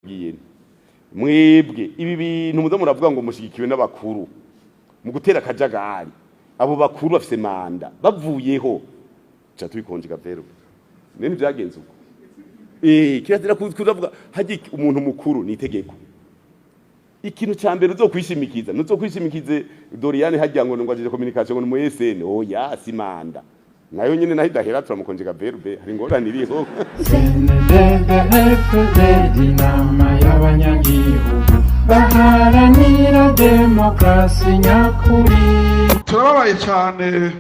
Ngiye mwebwe ibi bintu muza muravuga ngo mushigikiwe n'abakuru mu gutera akajagari. Abo bakuru bafise manda, bavuyeho ca tubikonjega verbe. Nene vyagenze uko. Kirazira kuzavuga haji umuntu mukuru ni itegeko. Ikintu ca mbere uzokwishimikiza, nuzokwishimikize Doriane hajya ngo ajeje communication, ngo ni mu SN. Oya, si manda nayo nyene naho idahera turamukonjega verbe, hari ingorane iriho. CNDD-FDD, inama y'abanyagihugu baharanira demokarasi nyakuri. Turababaye cyane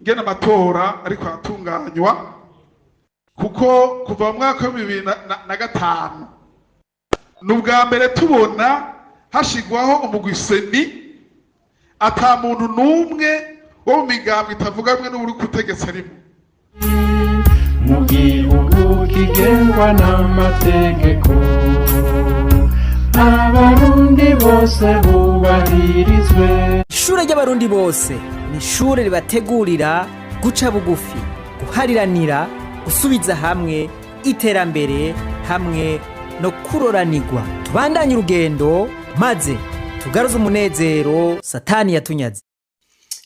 ngena amatora ariko aratunganywa, kuko kuva mu mwaka wa 2005 ni ubwa mbere tubona hashigwaho umugwi CENI ata muntu n'umwe wo mu migambwe itavuga rumwe n'uri kutegetse arimo. Mu gihugu kigengwa n'amategeko, abarundi bose bubahirizwe. Ishure ry'Abarundi bose ni ishure ribategurira guca bugufi, guhariranira, gusubiza hamwe, iterambere hamwe no kuroranirwa. Tubandanye urugendo maze tugaruze umunezero Satani yatunyaze.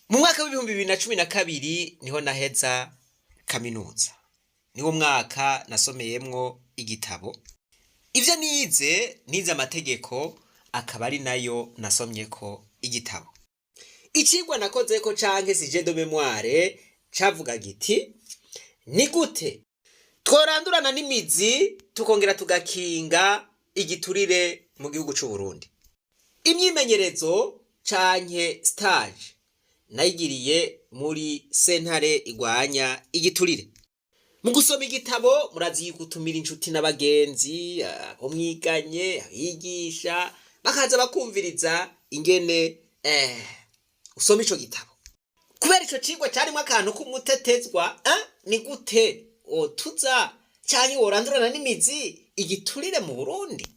Mu mwaka wa 2012 niho naheza kaminuza. Niwo mwaka nasomeyemwo igitabo. Ivyo nize, nize amategeko, akaba ari nayo nasomyeko igitabo. Icigwa nakozeko canke sujet de mémoire cavuga giti: ni gute tworandurana n'imizi tukongera tugakinga igiturire mu gihugu c'u Burundi? Imyimenyerezo canke stage nayigiriye muri sentare igwanya igiturire. Mu gusoma igitabo, murazi gutumira inshuti n'abagenzi, abo mwiganye, abigisha, bakaza bakumviriza ingene usoma ico gitabo. Kubera ico cigwa carimwo akantu k'umutetezwa, ni gute wotuza canke worandurana n'imizi igiturire mu Burundi?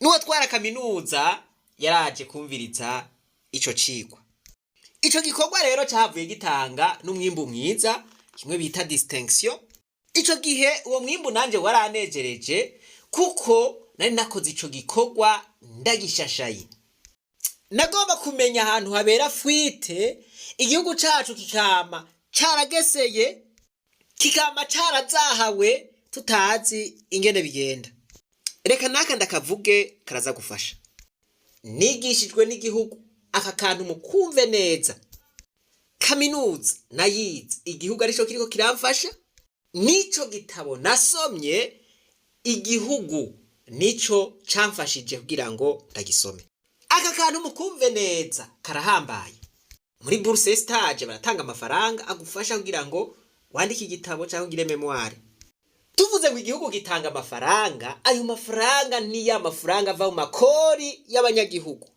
N'uwo twara kaminuza yaraje kumviriza ico cigwa. Ico gikorwa rero cahavuye gitanga n'umwimbu mwiza, kimwe bita distinction. Ico gihe uwo mwimbu nanje waranejereje, kuko nari nakoze ico gikorwa ndagishashaye. Nagomba kumenya ahantu habera fuite, igihugu cacu kikama carageseye, kikama carazahawe, tutazi ingene bigenda. Reka naka ndakavuge, karaza gufasha. Nigishijwe n'igihugu. Aka kantu mukumve neza. Kaminuza nayize igihugu arico kiriko kiramfasha, n'ico gitabo nasomye igihugu nico camfashije kugira ngo ndagisome. Aka kantu mukumve neza, karahambaye. Muri bourse stage baratanga amafaranga agufasha kugira ngo wandike igitabo cyangwa ugire mémoire. Tuvuze ngo igihugu gitanga amafaranga, ayo mafaranga ni ya mafaranga ava mu makori y'abanyagihugu.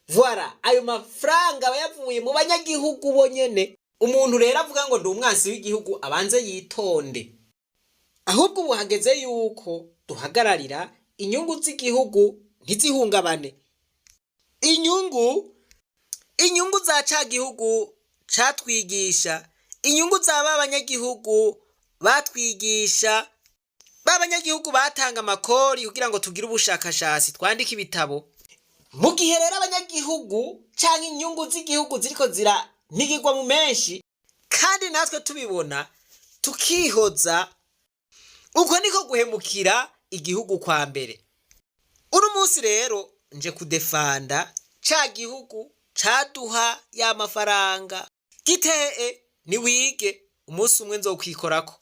Voilà, ayo mafaranga aba yavuye mu banyagihugu bonyene. Umuntu rero avuga ngo ndi umwansi w'igihugu abanze yitonde. Ahubwo ubu hageze yuko duhagararira inyungu z'igihugu ntizihungabane. Inyungu za ca gihugu catwigisha, inyungu za ba banyagihugu batwigisha, ba banyagihugu batanga amakori kugira ngo tugire ubushakashatsi, twandike ibitabo. Mu gihe rero abanyagihugu canke inyungu z'igihugu ziriko ziranigirwa mu menshi, kandi natwe tubibona tukihoza, uko niko guhemukira igihugu kwa mbere. Uno munsi rero nje kudefanda ca gihugu caduha ya mafaranga gitee niwige, umunsi umwe nzokwikorako.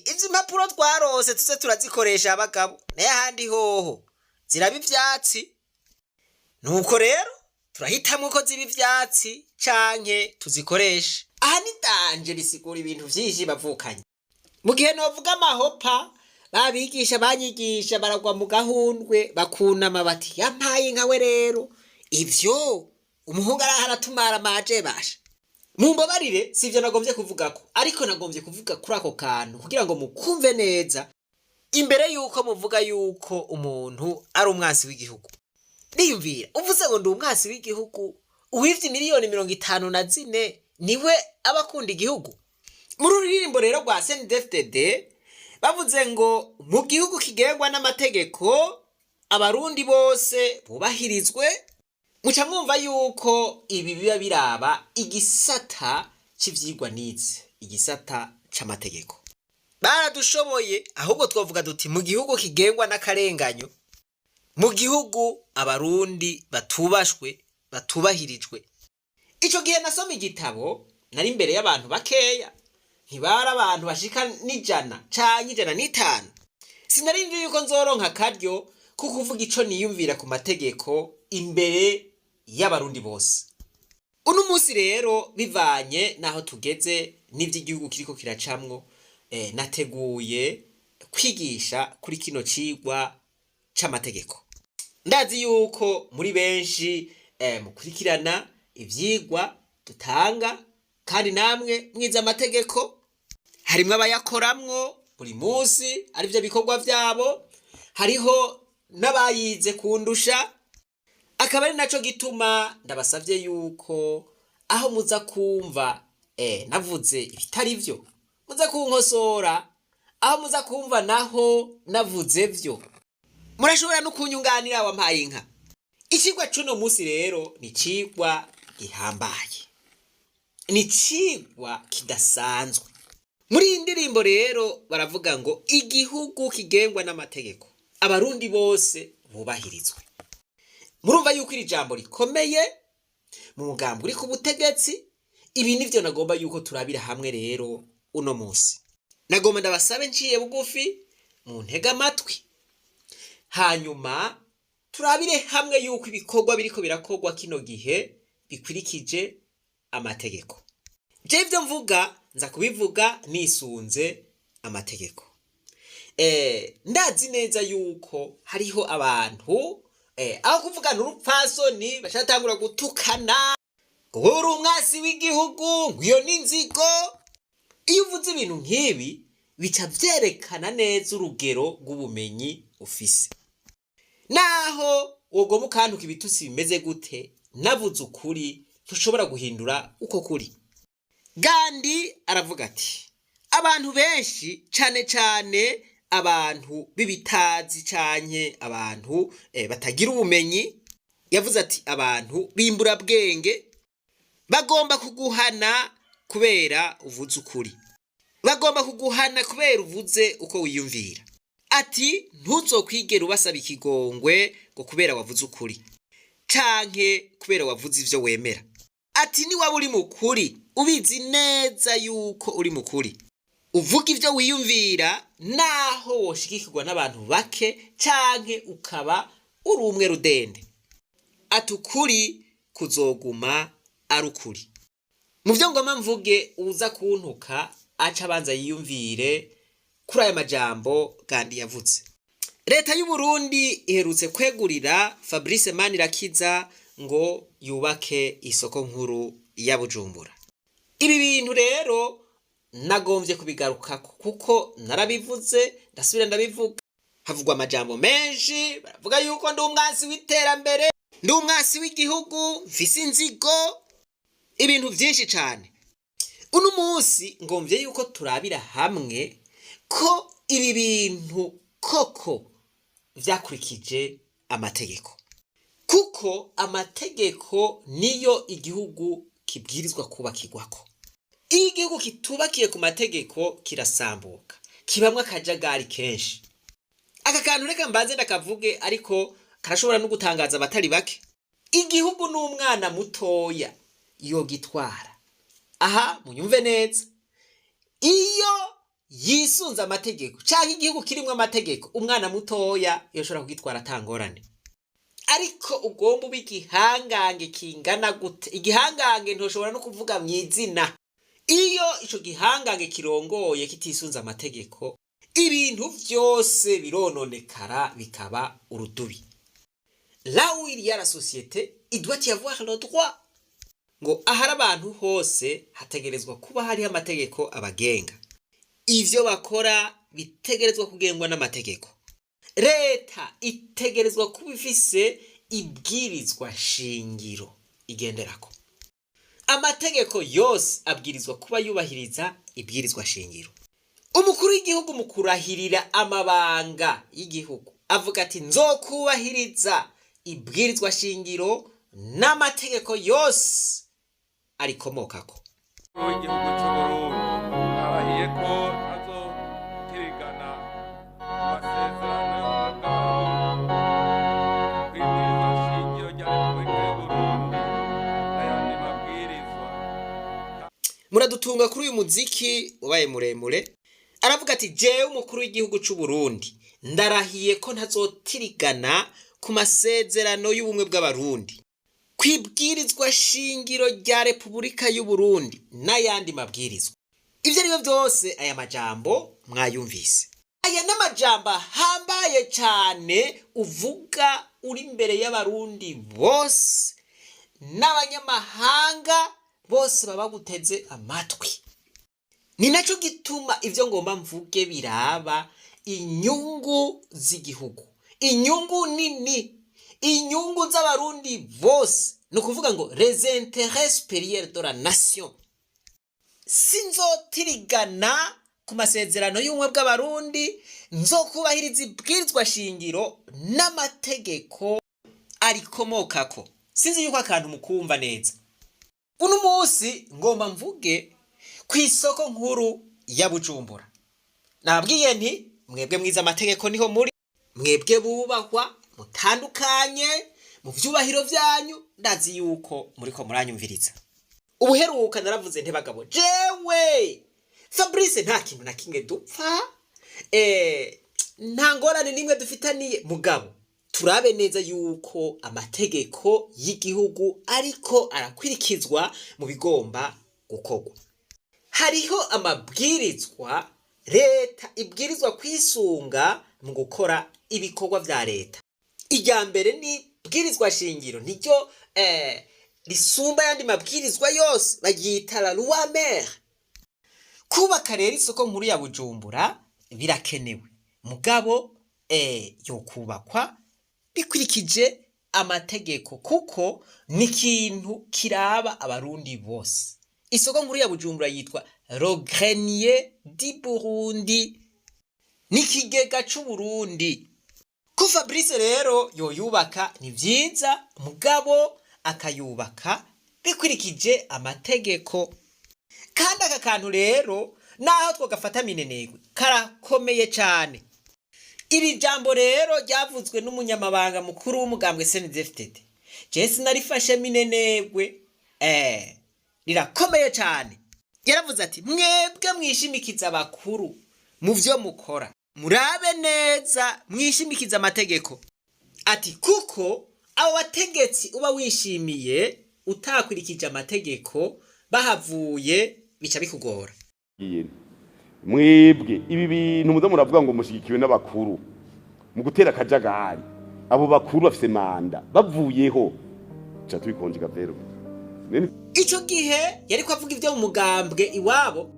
Izi impapuro twarose tuze turazikoresha abagabo, naye ahandi hoho ziraba ivyatsi. Nuko rero turahitamwo ko ziba ivyatsi canke tuzikoreshe. Aha ni danje, bisigura ibintu vyinshi bavukanye. Mu gihe novuga amahopa, babigisha banyigisha baragwa mu gahundwe, bakunama bati: "Yampaye nkawe." Rero ivyo umuhungu araha aratumara amaje basha. Mumbabarire, sivyo nagombye kuvugako, ariko nagombye kuvuga kuri ako kantu kugira ngo mukumve neza imbere yuko muvuga yuko umuntu ari umwansi w'igihugu. Niyumvira uvuze ngo ndi umwansi w'igihugu, uwivye miliyoni 54 niwe aba akunda igihugu? Muri ruririmbo rero rwa CNDD-FDD Bavuze ngo mu gihugu kigengwa n'amategeko, abarundi bose bubahirizwe, muca mwumva yuko ibi biba biraba igisata c'ivyigwa nize, igisata c'amategeko. Baradushoboye, ahubwo twavuga duti mu gihugu kigengwa n'akarenganyo, mu gihugu abarundi batubashwe, batubahirijwe. Ico gihe nasoma igitabo nari imbere y'abantu bakeya, ntibari abantu bashika n'ijana canke 105. Sinari nzi yuko nzoronka akaryo ko kuvuga ico niyumvira ku mategeko imbere y'abarundi bose. Uno munsi rero, bivanye n'aho tugeze n'ivy'igihugu kiriko kiracamwo, nateguye kwigisha kuri kino cigwa c'amategeko. Ndazi yuko muri benshi mukurikirana ivyigwa dutanga, kandi namwe mwize amategeko. Harimwo abayakoramwo buri munsi, arivyo bikorwa vyabo, hariho n'abayize kundusha. Akaba ari naco gituma ndabasavye yuko aho muza kumva navuze ibitari vyo, muze kunkosora. Aho muza kumva naho navuze vyo, murashobora no kunyunganira. Wampaye inka. Icigwa c'uno munsi rero ni icigwa gihambaye, ni icigwa kidasanzwe. Muri iyi ndirimbo rero baravuga ngo igihugu kigengwa n'amategeko, abarundi bose bubahirizwe. Murumva yuko iri jambo rikomeye mu mugambi uri ku butegetsi. Ibi nivyo nagomba yuko turabira hamwe rero uno munsi. Nagomba ndabasabe nciye bugufi mu ntega amatwi, hanyuma turabire hamwe yuko ibikorwa biriko birakorwa kino gihe bikurikije amategeko. Je ivyo mvuga nza kubivuga nisunze amategeko. Ndazi neza yuko hariho abantu aho kuvugana urupfasoni bacatangura gutukana, ngo uri umwasi w'igihugu, ngo iyo n'inzigo. Iyo uvuze ibintu nk'ibi, bica vyerekana neza urugero rw'ubumenyi ufise. Naho wogoma ukantuka ibitutsi bimeze gute, navuze ukuri ntushobora guhindura uko kuri. Gandhi aravuga ati abantu benshi, cane cane abantu b'ibitazi canke abantu batagira ubumenyi, yavuze ati abantu b'imburabwenge bagomba kuguhana kubera uvuze ukuri, bagomba kuguhana kubera uvuze uko wiyumvira. Ati ntuzokwigera ubasaba ikigongwe ngo kubera wavuze ukuri canke kubera wavuze ivyo wemera. Ati niwaba uri mu kuri, ubizi neza yuko uri mu kuri, uvuga ivyo wiyumvira, naho woshigikirwa n'abantu bake canke ukaba uri umwe rudende. Ati ukuri kuzoguma ari ukuri. Mu vyo ngoma mvuge, uza kuntuka aca abanza yiyumvire kuri aya majambo Gandhi yavuze. Leta y'u Burundi iherutse kwegurira Fabrice Manirakiza ngo yubake isoko nkuru ya Bujumbura. Ibi bintu rero nagombye kubigarukako kuko narabivuze, ndasubira ndabivuga. Havugwa amajambo menshi, baravuga yuko ndi umwansi w'iterambere, ndi umwansi w'igihugu, mfise inzigo, ibintu vyinshi cane. Uno munsi ngomvye yuko turabira hamwe ko ibi bintu koko vyakurikije amategeko, kuko amategeko niyo igihugu kibwirizwa kubakirwako. Iyo igihugu kitubakiye ku mategeko kirasambuka, kibamwo akajagari kenshi. Aka kantu reka mbanze ndakavuge, ariko karashobora no gutangaza abatari bake. Igihugu n'umwana mutoya yogitwara. Aha munyumve neza, iyo yisunze amategeko canke igihugu kirimwo amategeko, umwana mutoya yoshobora kugitwara atangorane. Ariko ugomba uba igihangange kingana gute, igihangange ntoshobora no kuvuga mw'izina, iyo ico gihangange kirongoye kitisunze amategeko, ibintu vyose birononekara, bikaba urudubi. Là où il y a la société, il doit y avoir le droit. Ngo ahari abantu hose hategerezwa kuba hariho amategeko abagenga. Ivyo bakora bitegerezwa kugengwa n'amategeko. Leta itegerezwa kuba ifise ibwirizwa shingiro igenderako. Amategeko yose abwirizwa kuba yubahiriza ibwirizwa shingiro. Umukuru w'igihugu mu kurahirira amabanga y'igihugu avuga ati nzokubahiriza ibwirizwa shingiro n'amategeko yose arikomokako. W'igihugu cy'Uburundi arahiye ko azotirigana mu masezerano y'ubumwe bw'Abarundi, kw'ibwirizwa shingiro rya Repubulika y'Uburundi n'ayandi mabwirizwa. Muradutunga kuri uyu muziki wabaye muremure. Aravuga ati jewe umukuru w'igihugu c'u Burundi ndarahiye ko ntazotirigana ku masezerano y'ubumwe bw'Abarundi, kwibwirizwa shingiro rya Repubulika y'u Burundi n'ayandi mabwirizwa. Ivyo ari byo byose, aya majambo mwayumvise, aya n'amajambo ahambaye cane uvuga uri imbere y'Abarundi bose n'abanyamahanga bose baba baguteze amatwi. Ni nacyo gituma ibyo ngomba mvuge biraba inyungu z'igihugu, inyungu nini, inyungu z'Abarundi bose, ni ukuvuga ngo les intérêts supérieurs de la nation. Sinzotirigana ku masezerano y'ubumwe bw'Abarundi, nzokubahiriza ibwirizwa shingiro n'amategeko arikomokako. Sinzi yuko akantu mukumva neza. Uno munsi ngomba mvuge ku isoko nkuru ya Bujumbura. Nababwiye nti mwebwe mwiza amategeko niho muri mwebwe bubahwa mutandukanye mu vyubahiro vyanyu, ndazi yuko muriko muranyumviriza. Ubuheruka naravuze nti bagabo, jewe Fabrice nta kintu na kimwe dupfa, nta ngorane n'imwe dufitaniye, mugabo turabe neza yuko amategeko y'igihugu ariko arakwirikizwa mu bigomba gukorwa. Hariho amabwirizwa leta ibwirizwa kwisunga mu gukora ibikorwa vya leta. Irya mbere ni bwirizwa shingiro, niryo risumba ayandi mabwirizwa yose, baryita la loi mère. Kubaka rero isoko nkuru ya Bujumbura birakenewe, mugabo yokubakwa bikurikije amategeko, kuko ni ikintu kiraba Abarundi bose. Isoko nkuru ya Bujumbura yitwa le grenier du Burundi, ni ikigega c'Uburundi. Ko Fabrice rero yoyubaka ni vyiza, mugabo akayubaka bikurikije amategeko. Kandi aka kantu rero naho twogafata minenegwe karakomeye cane. Iri jambo rero ryavuzwe n'umunyamabanga mukuru w'umugambwe CNDD-FDD, je sinarifashe minenegwe, rirakomeye cane. Yaravuze ati mwebwe mwishimikiza abakuru mu vyo mukora, murabe neza mwishimikiza amategeko, ati kuko abo bategetsi uba wishimiye utakurikije amategeko bahavuye bica bikugora. Mwebwe ibi bintu muza muravuga ngo mushigikiwe n'abakuru mu gutera akajagari, abo bakuru bafise manda, bavuyeho tuca tubikonjega verbe. Ico gihe yariko avuga ivyo mu mugambwe iwabo,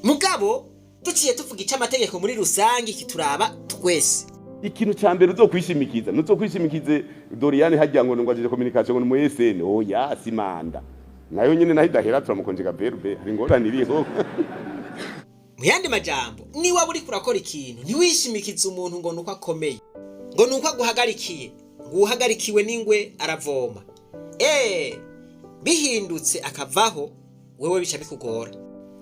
mugabo duciye tuvuga ico amategeko muri rusange kituraba twese. Ikintu ca mbere uzokwishimikiza, nuzokwishimikize Doriane hajya ngo ngo ajeje communication ngo mu SN, oya si manda nayo nyene naho idahera turamukonjega verbe, hari ingorane iriho. Mu yandi majambo, niba uriko urakora ikintu ntiwishimikize umuntu ngo nuko akomeye, ngo nuko aguhagarikiye, ngo uwuhagarikiwe n'ingwe aravoma, bihindutse akavaho wewe bica bikugora.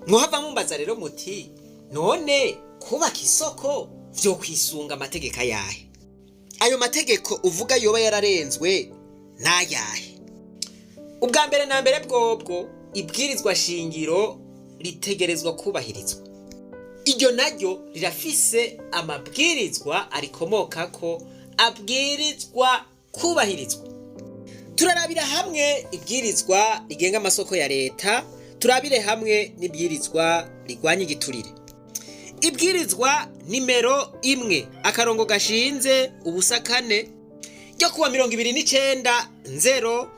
Mwohava mumbaza rero muti none kubaka isoko vyo kwisunga amategeko ayahe? Ayo mategeko uvuga yoba yararenzwe n'ayahe? Ubwa mbere na mbere bwobwo ibwirizwa shingiro ritegerezwa kubahirizwa. Iryo naryo rirafise amabwirizwa arikomokako abwirizwa kubahirizwa. Turarabira hamwe ibwirizwa rigenga amasoko ya leta, turabire hamwe n'ibwirizwa rigwanya igiturire. Ibwirizwa nimero 1 akarongo gashinze ubusa 4 ryo kuwa 29 nzero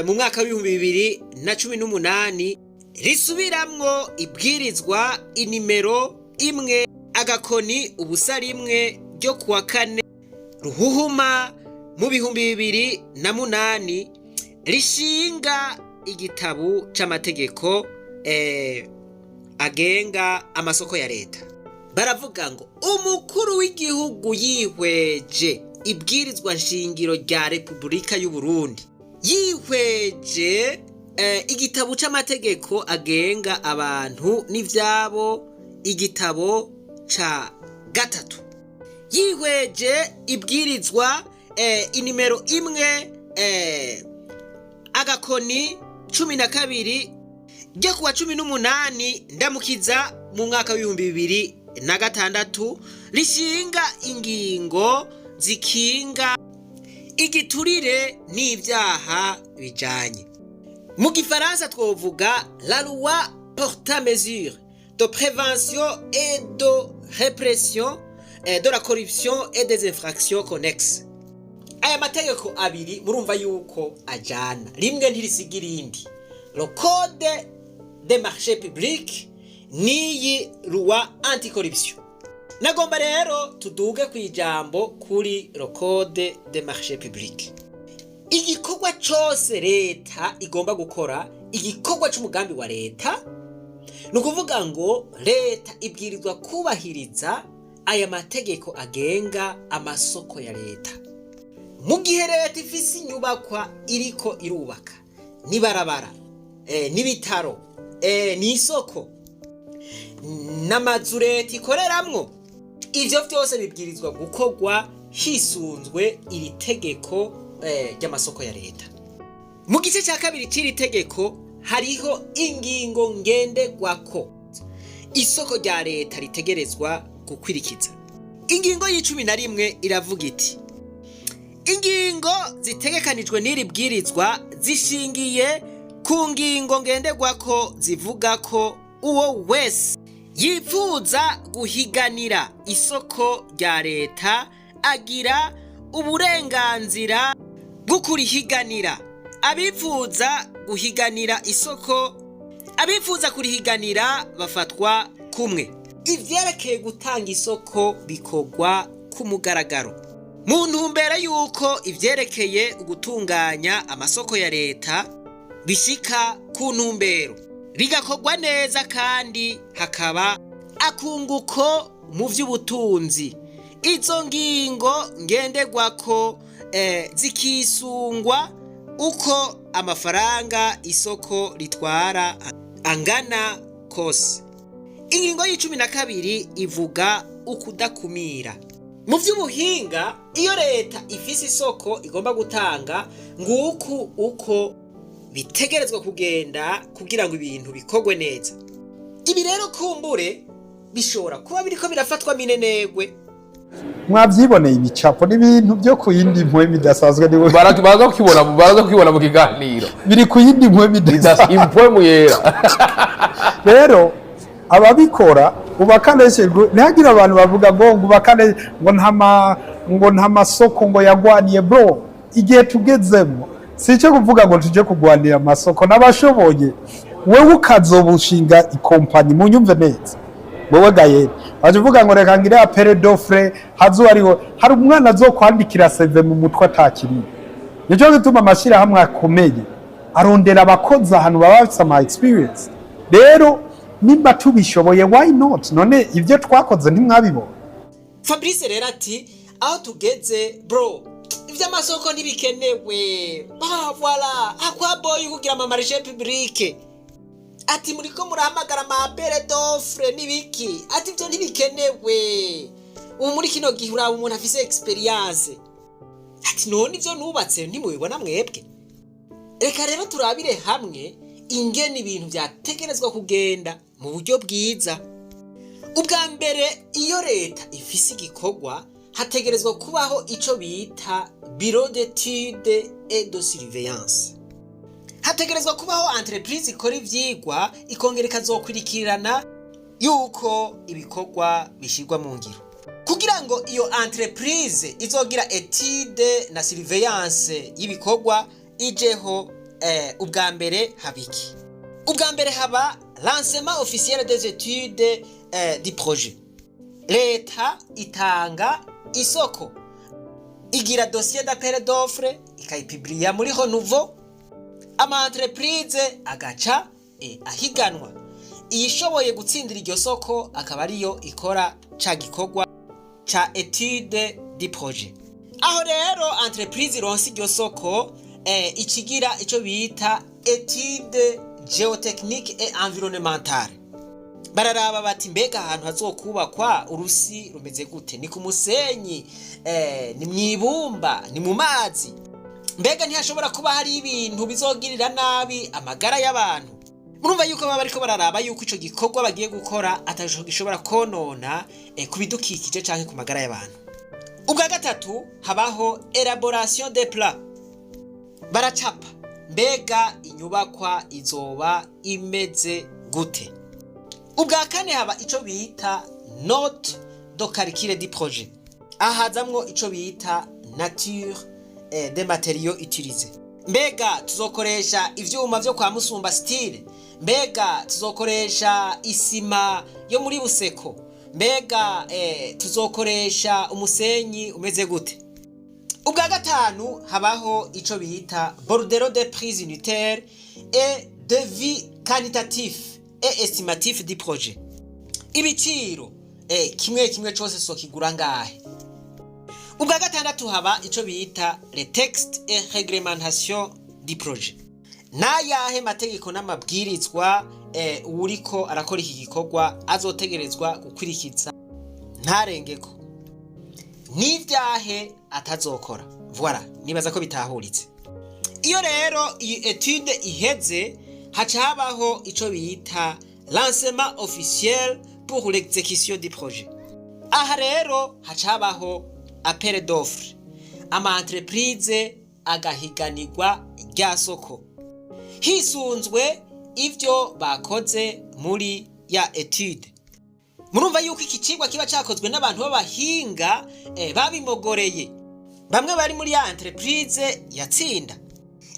mu mwaka w'ibihumbi bibiri na cumi n'umunani risubiramwo ibwirizwa inimero 1 agakoni ubusa 1 ryo kuwa 4 ruhuhuma mu 2008 rishinga igitabu c'amategeko agenga amasoko ya leta. Baravuga ngo umukuru w'igihugu yihweje ibwirizwa nshingiro rya Repubulika y'u Burundi, yihweje igitabo c'amategeko agenga abantu n'ivyabo, igitabo ca gatatu, yihweje ibwirizwa inimero 1 agakoni 12 ryo kuwa 18 Ndamukiza mu mwaka w'2006, rishinga ingingo zikinga igiturire n'ibyaha bijanye. Mu gifaransa twovuga la loi portant mesure de prévention et de répression de la corruption et des infractions connexes. Aya mategeko abiri murumva yuko ajana, rimwe ntirisiga irindi: le code des marchés publics n'iyi loi anticorruption. Nagomba rero tuduge ku ijambo kuri le code des marchés publics. Igikorwa cose leta igomba gukora, igikorwa c'umugambi wa leta, ni ukuvuga ngo leta ibwirizwa kubahiriza aya mategeko agenga amasoko ya leta. Mu gihe leta ifise inyubakwa iriko irubaka, n'ibarabara, n'ibitaro, n'isoko, n'amazu leta ikoreramwo, ivyo vyose bibwirizwa gukorwa hisunzwe iri tegeko ry'amasoko ya leta. Mu gice cya kabiri c'iri tegeko hariho ingingo ngenderwako isoko rya leta ritegerezwa gukwirikiza. Ingingo y'11 iravuga iti: "Ingingo zitegekanijwe n'iri bwirizwa zishingiye ku ngingo ngenderwako zivuga ko uwo wese yifuza guhiganira isoko rya leta agira uburenganzira bwo kurihiganira. Abifuza guhiganira isoko, abifuza kurihiganira bafatwa kumwe. Ivyerekeye gutanga isoko bikorwa ku mugaragaro." Mu ntumbero y'uko ivyerekeye gutunganya amasoko ya leta bishika ku ntumbero, bigakorwa neza kandi hakaba akunguko mu vy'ubutunzi, izo ngingo ngenderwako zikisungwa uko amafaranga isoko ritwara angana kose. Ingingo y'12 ivuga ukudakumira. Mu by'ubuhinga, iyo leta ifise isoko igomba gutanga, nguku uko bitegerezwa kugenda kugira ngo ibintu bikorwe neza. Ibi rero kumbure bishobora kuba biriko birafatwa minenegwe. Mwabyiboneye, ibicapo n'ibintu byo ku yindi mpwemu idasanzwe ni Baraza kukibona mu kiganiro. Biri ku yindi mpwemu idasanzwe. Impwemu yera. Rero ababikora ubakaneshejwe, ntihagire abantu bavuga ngo ubakane, ngo nta masoko ngo yagwaniye. Bro, igihe tugezemo si icyo kuvuga ngo tuje kugwanira amasoko n'abashoboye. Wewe ukazobushinga ikompanyi, munyumve neza, wewe Gayeri waje uvuga ngo reka ngire appel d'offre, hazo ariho hari umwana azokwandikira CV mu mutwe atakiriye. Nicyo gituma amashyirahamwe akomeye arondera abakozi ahantu baba bafise ama experience. Rero nimba tubishoboye, why not? None ibyo twakoze ntimwabibona? Fabrice rero ati: "Aho tugeze bro, ivy'amasoko ntibikenewe. Bah, voilà à quoi bon kugira ama marché public?" Ati: "Muriko murahamagara ama appel d'offre n'ibiki?" Ati: "Ivyo ntibikenewe ubu muri kino gihe, uraba umuntu afise experience." Ati: "None ivyo nubatse ntimubibona mwebwe?" Reka rero turabire hamwe ingene ibintu vyategerezwa kugenda mu buryo bwiza. Ubwa mbere, iyo leta ifise igikorwa, hategerezwa kubaho ico bita bureau d'étude et de surveillance. Hategerezwa kubaho entreprise ikora ivyigwa, ikongera ikazokwirikirana yuko ibikorwa bishirwa mu ngiro. Kugira ngo iyo entreprise izogira étude na surveillance y'ibikorwa ijeho, ubwa mbere haba iki? Ubwa mbere haba lancement officiel des études du projet. Leta itanga isoko, igira dossier d'appel d'offre, ikayipubliya muri Renouveau, ama entreprise agaca ahiganwa. Iyishoboye gutsindira iryo soko akaba ariyo ikora ca gikorwa ca étude du projet. Aho rero entreprise ironse iryo soko, ikigira ico bita étude géotechnique et environnementale. Bararaba bati: mbega ahantu hazokubakwa urusi rumeze gute? Ni ku musenyi, ni mw'ibumba, ni mu mazi? Mbega ntihashobora kuba hari ibintu bizogirira nabi amagara y'abantu? Murumva yuko baba bariko bararaba yuko ico gikorwa bagiye gukora ataco gishobora konona ku bidukikije canke ku magara y'abantu. Ubwa gatatu, habaho élaboration des plans. Baracapa mbega inyubakwa izoba imeze gute. Ubwa kane, haba ico bita note de calcul du projet. Ahazamwo ico bita nature des matériaux utilisés. Mbega tuzokoresha ivyuma vyo kwa Musumba Style? Mbega tuzokoresha isima yo muri Buseko? Mbega tuzokoresha umusenyi umeze gute? Ubwa gatanu, habaho ico bita bordereau de prix unitaire et devis quantitatif et estimatif du projet. Ibiciro, kimwe kimwe cose sokigura ngahe. Ubwa gatandatu, haba ico bita les textes et réglementation du projet. N'ayahe mategeko n'amabwirizwa uwuriko arakora iki gikorwa azotegerezwa gukurikiza, ntarengeko, n'ivyahe atazokora? Voilà, nibaza ko bitahuritse. Iyo rero iyi étude iheze, haca habaho ico bita lancement officiel pour l'exécution du projet. Aha rero haca habaho appel d'offre, ama entreprise agahiganirwa rya soko hisunzwe ivyo bakoze muri ya étude. Murumva yuko iki cigwa kiba cakozwe n'abantu b'abahinga, babimogoreye, bamwe bari muri ya entreprise yatsinda.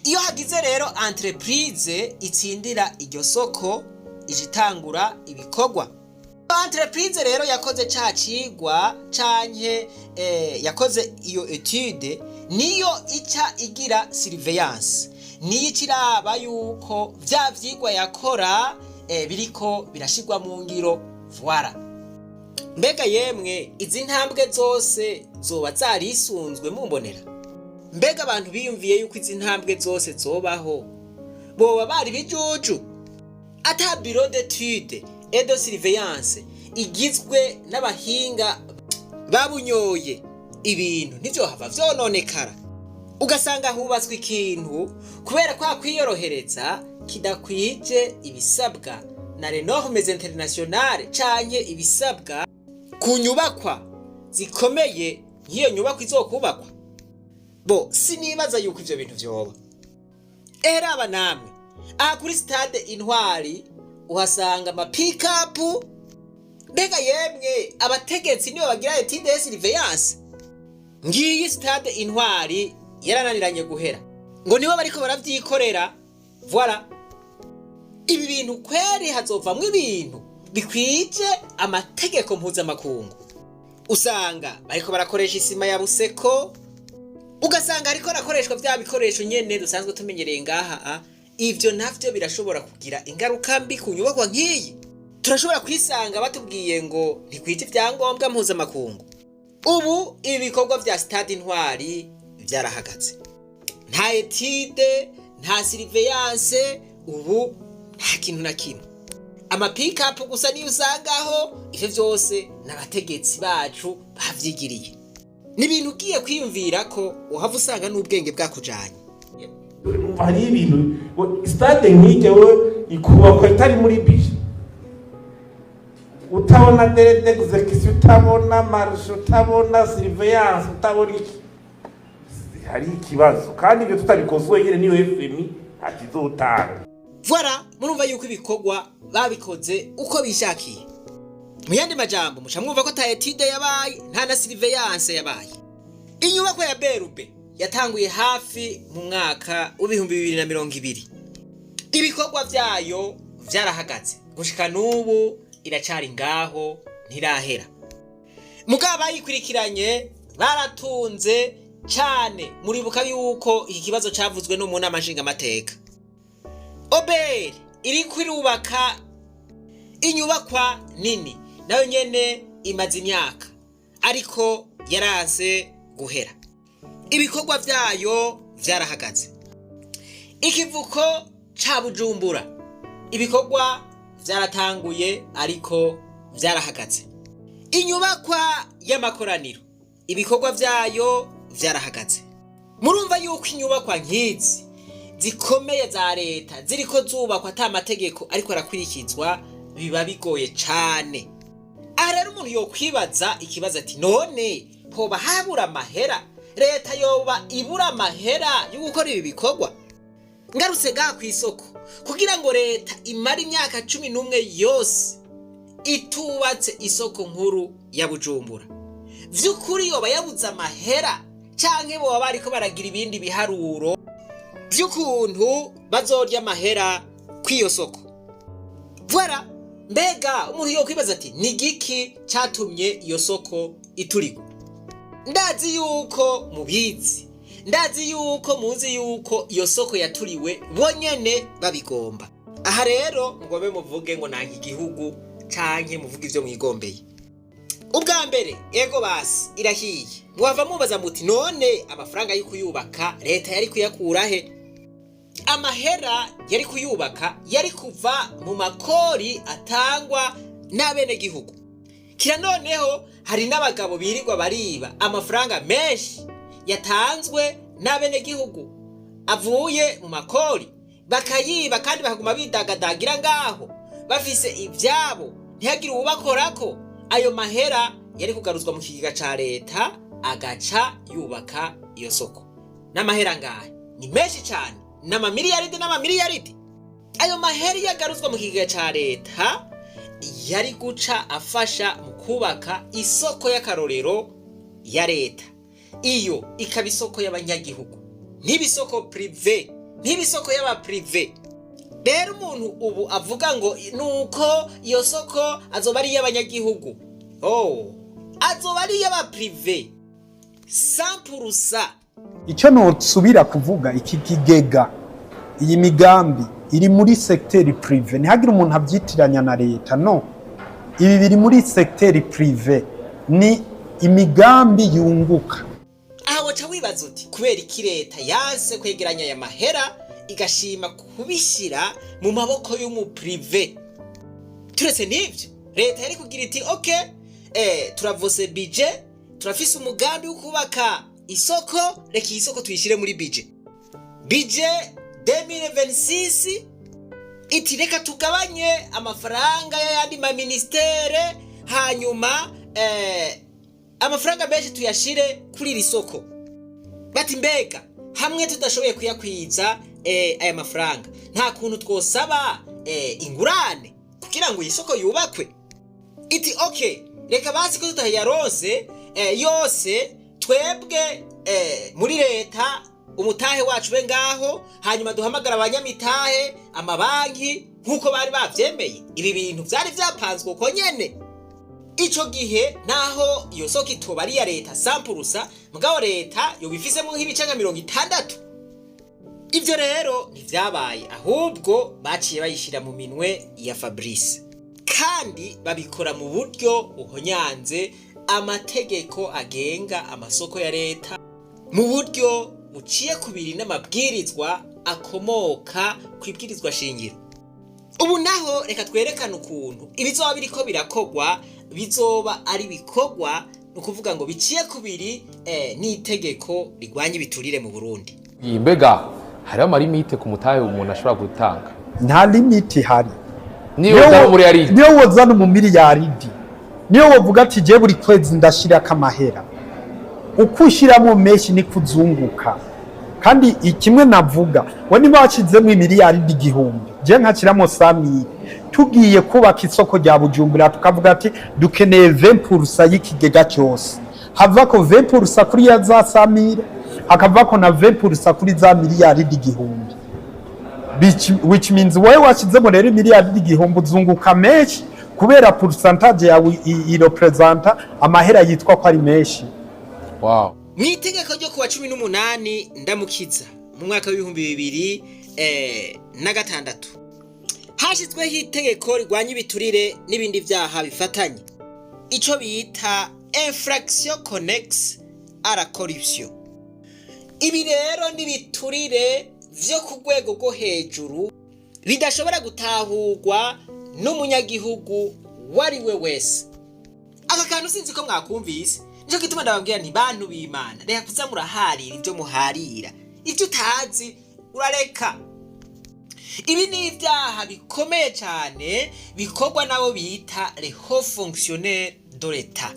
Iyo hagize rero entreprise itsindira iryo soko, ijitangura ibikorwa. Entreprise rero yakoze ca cigwa canke yakoze iyo étude niyo ica igira surveillance, niyo ica iraba yuko vya vyigwa yakora biriko birashirwa mu ngiro. Voilà. Mbega yemwe, izi ntambwe zose zoba zarisunzwe mumbonera? Mbega abantu biyumviye yuko izi ntambwe zose zobaho boba bari bijuju? Ata bureau d'étude et de surveillance igizwe n'abahinga babunyoye, ibintu ntivyohava vyononekara, ugasanga hubatswe ikintu kubera kwa kwiyorohereza kidakwije ibisabwa na les normes internationales canke ibisabwa ku nyubakwa zikomeye nk'iyo nyubakwa izokubakwa? Bo sinibaza yuko ivyo bintu vyoba. Eheraba namwe, aha kuri stade Intwari uhasanga amapikapu. Mbega yemwe, abategetsi nibo bagira étude de surveillance? Ngiyi stade Intwari yarananiranye guhera, ngo nibo bariko baravyikorera. Voilà, ibi bintu kweri hazovamwo ibintu bikwije amategeko mpuzamakungu? Usanga bariko barakoresha isima ya Buseko, ugasanga ariko arakoreshwa vya bikoresho nyene dusanzwe tumenyereye ngaha. Ivyo navyo birashobora kugira ingaruka mbi ku nyubakwa nk'iyi. Turashobora kwisanga batubwiye ngo ntikwije ibyangombwa mpuzamakungu. Ubu ibi bikorwa vya stade Intwari vyarahagaze, nta étude, nta surveillance, ubu nta kintu na kimwe. Amapikapu gusa niyo usangaho. Ivyo vyose n'abategetsi bacu bavyigiriye. Ni ibintu ugiye kwiyumvira ko uhava usanga n'ubwenge bwakujanye. Hari ibintu, stade nk'ijya we ikubakwa itari muri budget, utabona délai d'exécution, utabona marché, utabona surveillance, utabona iki, hari ikibazo. Kandi ibyo tutabikoze nyine, niyo FMI ntakizotanga. Voilà, murumva yuko ibikorwa babikoze uko bishakiye. Mu yandi majambo, muca mwumva ko ata étude yabaye, nta na surveillance yabaye. Inyubako ya BRB yatanguye hafi mu mwaka w'2020. Ibikorwa vyayo vyarahagaze gushika n'ubu, iracari ngaho, ntirahera. Mugabo bayikurikiranye baratunze cane. Muribuka yuko iki kibazo cavuzwe no mu nama nshingamateka. OBR iriko irubaka. Inyubakwa nini nayo nyene imaze imyaka, ariko yaranse guhera, ibikorwa vyayo vyarahagaze. Ikivuko ca Bujumbura, ibikorwa vyaratanguye ariko vyarahagaze. Inyubakwa y'amakoraniro, ibikorwa vyayo vyarahagaze. Murumva yuko inyubakwa nk'izi zikomeye za leta ziriko zubakwa ata mategeko ariko arakurikizwa, biba bigoye cane. Aha rero umuntu yokwibaza ikibazo ati: none hoba habura amahera? Leta yoba ibura amahera yo gukora ibi bikorwa? Ngarutse ngaha ku isoko, kugira ngo leta imare imyaka 11 yose itubatse isoko nkuru ya Bujumbura, vy'ukuri yoba yabuze amahera, canke boba bariko baragira ibindi biharuro vy'ukuntu bazorya amahera kw'iyo soko? Voilà. Mbega umuntu yokwibaza ati: ni giki catumye iyo soko iturigwa? Ndazi yuko mubizi, ndazi yuko muzi yuko iyo soko yaturiwe bonyene babigomba. Aha rero mugobe muvuge ngo nanka igihugu, canke muvuge ivyo mwigombeye. Ubwa mbere, ego basi irahiye. Mwava mubaza muti: none amafaranga yo kuyubaka leta yari kuyakura he? Amahera yari kuyubaka yari kuva mu makori atangwa n'abenegihugu. Kira noneho hari n'abagabo birirwa bariba amafaranga menshi yatanzwe n'abenegihugu avuye mu makori, bakayiba kandi bakaguma bidagadagira ngaho bafise ivyabo, ntihagire uwubakorako. Ayo mahera yari kugaruzwa mu kigega ca leta, agaca yubaka iyo soko. N'amahera ngahe? Ni menshi cane, n'amamiliyaridi n'amamiliyaridi. Ayo mahera iyo agaruzwa mu kigega ca leta yari guca afasha mu kubaka isoko y'akarorero ya leta, iyo ikaba isoko y'abanyagihugu, ntibisoko privé, ntibisoko y'abaprivé. Rero umuntu ubu avuga ngo nuko iyo soko azoba ari iy'abanyagihugu, oh, azoba ari iy'abaprivé 100%. Icyo nosubira kuvuga, iki kigega, iyi migambi iri muri secteur privé. Ntihagire umuntu abyitiranya na leta. No, ibi biri muri secteur privé, ni imigambi yunguka. Aha waca wibaza uti: kubera iki leta yanse kwegeranya aya mahera, igashima kubishyira mu maboko y'umuprivé? Turetse n'ibyo, leta yari kugira iti: ok, turavose budget, turafise umugambi wo kubaka isoko, reka iyi soko tuyishyire muri budget 2026. Iti: reka tugabanye amafaranga y'ayandi maministere, hanyuma amafaranga menshi tuyashire kuri iri soko. Bati: mbega hamwe tudashoboye kuyakwiza aya mafaranga, nta kuntu twosaba ingurane kugira ngo iyi soko yubakwe? Iti: ok, reka basi ko tutayaronse yose, twebwe muri leta umutahe wacu be ngaho, hanyuma duhamagara abanyamitahe, amabanki, nk'uko bari bavyemeye. Ibi bintu vyari vyapanzwe uko nyene. Ico gihe naho iyo soko itoba ari iya leta 100%, mugabo leta yoba ifisemo nk'ibice nka 60. Ivyo rero ntivyabaye, ahubwo baciye bayishira mu minwe ya Fabrice, kandi babikora mu buryo buhonyanze amategeko agenga amasoko ya leta, mu buryo buciye kubiri n'amabwirizwa akomoka ku ibwirizwa shingiro. Ubu naho reka twerekane ukuntu ibizoba biriko birakogwa bizoba ari bikorwa, ni ukuvuga ngo biciye kubiri n'itegeko rigwanya ibiturire mu Burundi. Iyi mbega hariho amalimite ku mutahe umuntu ashobora gutanga? Nta limite ihari. Niyo wozana muri yari Niyo wozana mu miliyaridi, niyo wovuga ati: je buri kwezi ndashirako amahera, uko ushyiramo menshi niko uzunguka. Kandi ikimwe navuga, we niba washyizemo imiliyaridi 1000, je nkashyiramo 100 000, tugiye kubaka isoko rya Bujumbura, tukavuga ati dukeneye 20% y'ikigega cyose, havako 20% kuri ya za 100 000, hakavako na 20% kuri za miliyaridi 1000, which means wowe washyizemo rero miliyaridi 1000 uzunguka menshi, kubera pourcentage yawe irepresenta amahera yitwa ko ari menshi. Mu itegeko ryo kuwa 18 Ndamukiza mu mwaka wa 2006. Hashyizweho itegeko rigwanya ibiturire n'ibindi vyaha bifatanye, ico bita infraction connexe à la corruption. Ibi rero n'ibiturire vyo ku rwego rwo hejuru bidashobora gutahurwa n'umunyagihugu uwo ari we wese. Aka kantu sinzi ko mwakumvise. Nicyo gituma ndababwira nti: "Bantu b'Imana, reka kuza muraharira ibyo muharira, ibyo utazi urareka." Ibi ni ibyaha bikomeye cyane bikorwa n'abo bita les hauts fonctionnaires de l'État.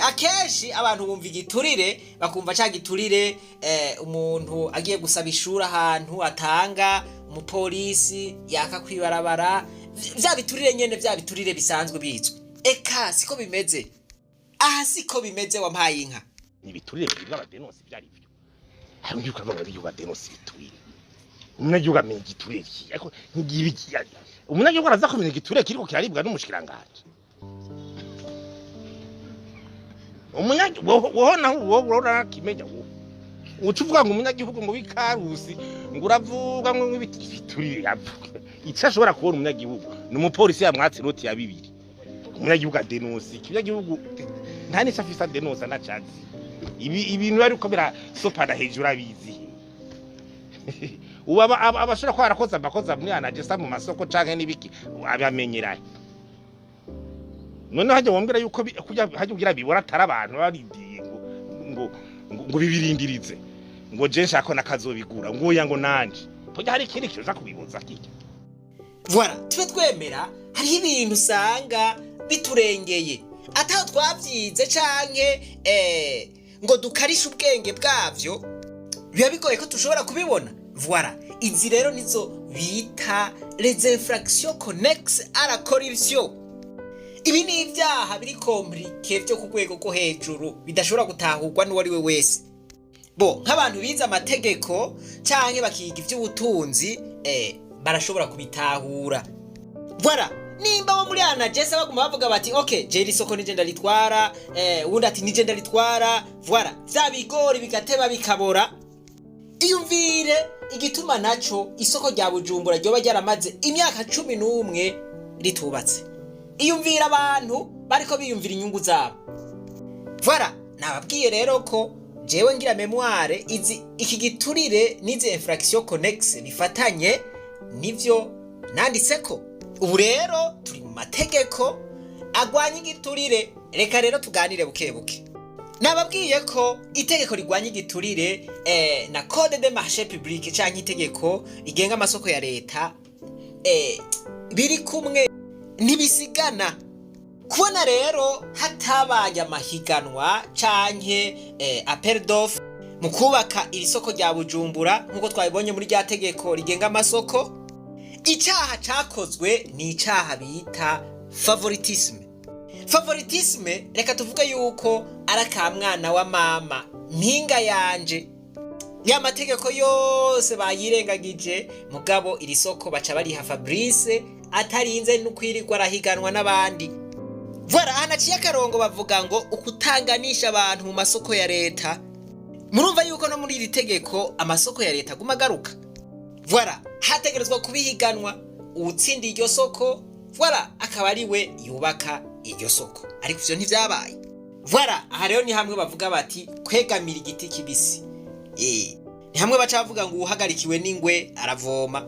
Akenshi abantu bumva igiturire, bakumva ca giturire umuntu agiye gusaba ishuri ahantu atanga, umupolisi yaka kwibarabara, vya biturire nyene, vya biturire bisanzwe bizwi. Eka siko bimeze aha, siko bimeze, wampaye inka. Ibiturire biribwa abadenonsi ibyo ari byo. Hari undi ukavuga ngo igihugu adenonsi ibiturire, umunyagihugu amenya igiturire ki? Ariko ntigibi umunyagihugu araza kumenya igiturire kiriko kiraribwa n'umushikiranganji. Umunyagihugu woho naho wowe urakimenya, wowe uca uvuga ngo umunyagihugu ngo w'ikarusi ngo uravuga ngo ibiturire yavuga. Icyo ashobora kubona umunyagihugu ni umupolisi yamwatse inoti ya 2. Umunyagihugu adenonsi iki? Umunyagihugu nta n'icyo afise adenonsa, ntacazi. Ibi ibintu ariko birasopana hejuru abizi. Ubu abashobora kuba barakoze amakosa muri anagesa mu masoko canke n'ibiki abamenyerahe? Noneho hajya wambwira yuko hajya ubwira bibora atari abantu barindiye ngo bibirindirize, ngo je nshaka nakazobigura, ngo oya, ngo nanje pojya hari ikindi kiza kubibuza kijya. Voilà, tube twemera hariho ibintu usanga biturengeye, ataho twabyize canke ngo dukarishe ubwenge bwavyo, biba bigoye ko dushobora kubibona. Voilà, izi rero nizo bita les infractions connexes à la corruption. Ibi ni ibyaha biri compliqué, byo ku rwego rwo hejuru, bidashobora gutahurwa n'uwo ari we wese. Bo nk'abantu bize amategeko canke bakiga ivy'ubutunzi barashobora kubitahura. Voilà, nimba bo muri anagesa baguma bavuga bati: "Ok, je iri soko nije ndaritwara," uwundi ati: "Nije ndaritwara." Voilà, vya bigori bigateba bikabora. Iyumvire igituma naco isoko rya Bujumbura ryoba ryaramaze imyaka 11 ritubatse. Iyumvire abantu bariko biyumvira inyungu zabo. Voilà, nababwiye rero ko jewe ngira mémoire izi iki giturire n'izi infraction connexe bifatanye, nivyo nanditseko. Ubu rero turi mu mategeko agwanya igiturire. Reka rero tuganire buke buke. Nababwiye ko itegeko rigwanya igiturire na code de marché public canke itegeko rigenga amasoko ya leta biri kumwe, ntibisigana. Kubona rero hatabaye amahiganwa canke appel d'offre mu kubaka iri soko rya Bujumbura, nk'uko twabibonye muri rya tegeko rigenga amasoko, icaha cakozwe ni icaha bita favoritisme. Favoritisme, reka tuvuge yuko ari akamwana wa mama, mpinga yanje. Ya mategeko yose bayirengagije, mugabo iri soko baca bariha Fabrice atarinze no kwirirwa arahiganwa n'abandi. Voilà, ahantu haciye akarongo bavuga ngo ukutanganisha abantu mu masoko ya leta. Murumva yuko no muri iri tegeko amasoko ya leta aguma agaruka. Voilà, hategerezwa kubihiganwa, uwutsindiye iryo soko, voilà, akaba ari we yubaka iryo soko, ariko ivyo ntivyabaye. Voilà, aha rero ni hamwe bavuga bati kwegamira igiti kibisi. Ni hamwe baca bavuga ngo uwuhagarikiwe n'ingwe aravoma.